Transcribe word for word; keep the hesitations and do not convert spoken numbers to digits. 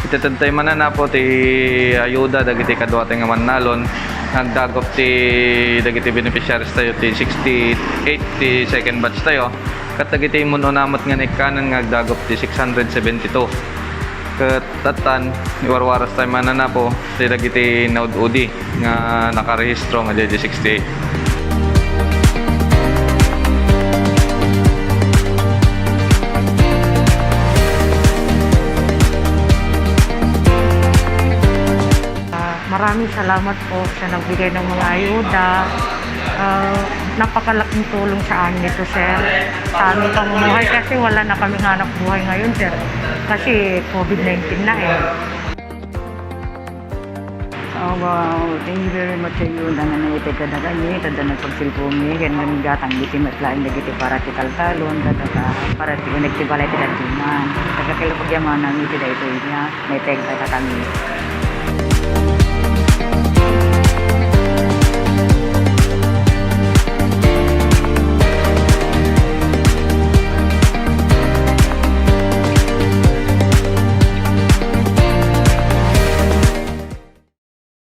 Itedtay mananapo ti ayuda dagiti kaduatayo nga mannalon nga agdagup ti dagiti beneficiaries tayo ti sixty-eight ti second batch tayo. Ket dagiti immun-una met nga naikkanan nga agdagup ti six hundred seventy-two. Ket tattan, iwarwaras tayo mananapo ti dagiti naud-udi nga nakarehistro nga diay sixty-eight. Ah, maraming salamat po sa nagbigay ng mga ayuda. Ah, napakalaking tulong sa amin ito, sir. Sa aming pamumuhay kasi wala na kaming hanap buhay ngayon, sir. Kasi covid nineteen na eh. Oh, wow. Thank you very much sa iyo na nga nangitid kadagami, tada nagpagsilpo mi, ken namigatang diti met laeng dagiti para ti kalkalon, ket ata para ti uneg ti balay ti dadduma. Taga kilo pagyamanan mi ti daytoy nga nangitid kadagami.